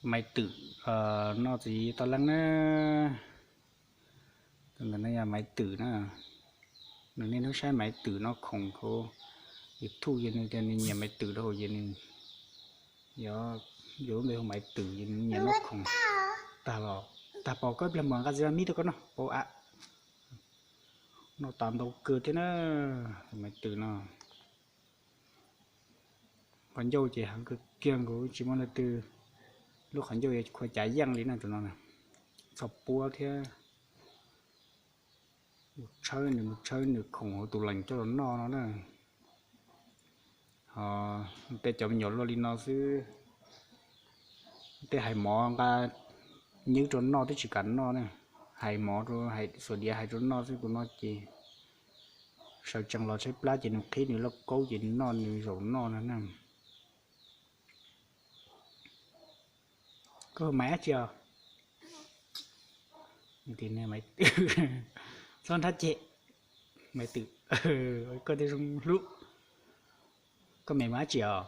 Maiv Twm noj txiv tau leej na. Tus ntawm no yog Maiv Twm na. Nws niaj hnub saib Maiv Twm noj khoom hauv YouTube ces nws tias nws nyiam Maiv Twm rau ces nws yuav, yuav lub npe hu Maiv Twm ces nws nyiam noj khoom. Tag los, tag pom koj ib pliag mus nqa txiv mib rau koj noj pauv av. Noj tas ntau kawg thiab na, tus Maiv Twm no. Qhov ncauj ces heev kawg kiag, nkaus tsis muaj leej twg, lub qhov ncauj yuav khuav cav yeej li na tus no. Txhoj puab thiab. Mus tshawb nws, mus tshawb nws khoom hauv tus leem coj los noj no na. Ho tej cov me nyuam luaj li no xwb, tej hais mov nqa nyuj rau noj twb tsis kam noj na. Hais mov, xuas diav hais rau noj xwb, tus no ces sawv tsees los tshaib plab ces nws qhib nws lauj kaub ces nws noj nws zaum noj no na. Koj hu Maiv dab tsi os? Txhob nrhab ceg, Maiv Twm, koj thiaj zoo hlub. Koj me Maiv dab tsi os?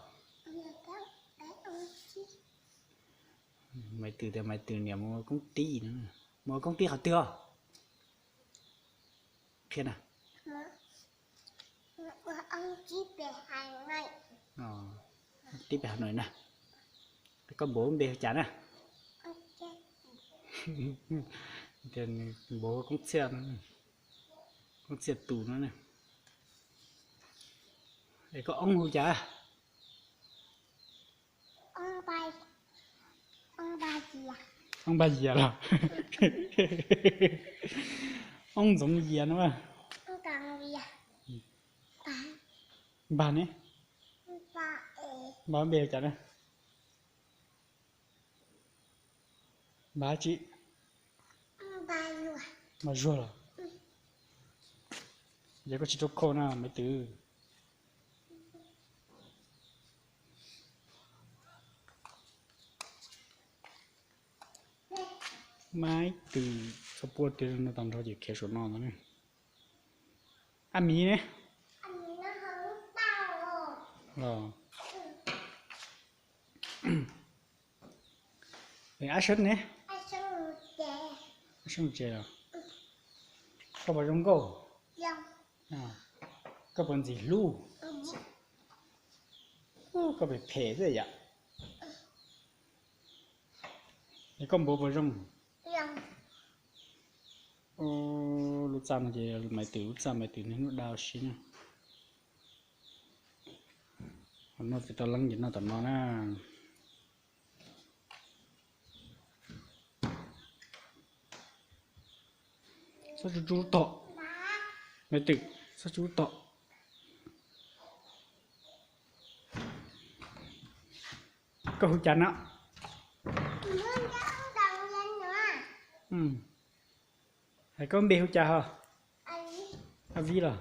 Maiv Twm tias Maiv Twm niam mus ua koob tij no. Mus ua koob tij qhov twg os? Qhia na. Tib pem Hà Nội na. Koj npawg npe hu cas na? Npawg Koob Txhiaj, Koob Txhiaj tus no na. Es koj oob hu cas? Oob Npaj Yias los? Oob Ntxoov Yias no. Npaj ne? Npaj npe hu cas na? Npaj tsi? Npaj Zuag los? Yog koj tsis rau khau na Maiv Twm. Maiv Twm txhob puab tiag, noj tag nrho ces khiav saum no ntag ne. Ab Miv ne? Ab Seeb ne? Ab Seeb tsev los? Koj puas zoo nkauj? Koj puas ntxim hlub? Koj phem phem xwb yom. Es koj npawg puas zoo? Lub txaj no ces Maiv Twm lub txaj, Maiv Twm niaj hnub da ua si na. Noj txiv tau leeb ces noj tom no na. Txhob tsuj tsuj tom. Maiv Twm, txhob tsuj tom. Koj hu cas no? Hais koj npe hu cas ho? Ab Vib los?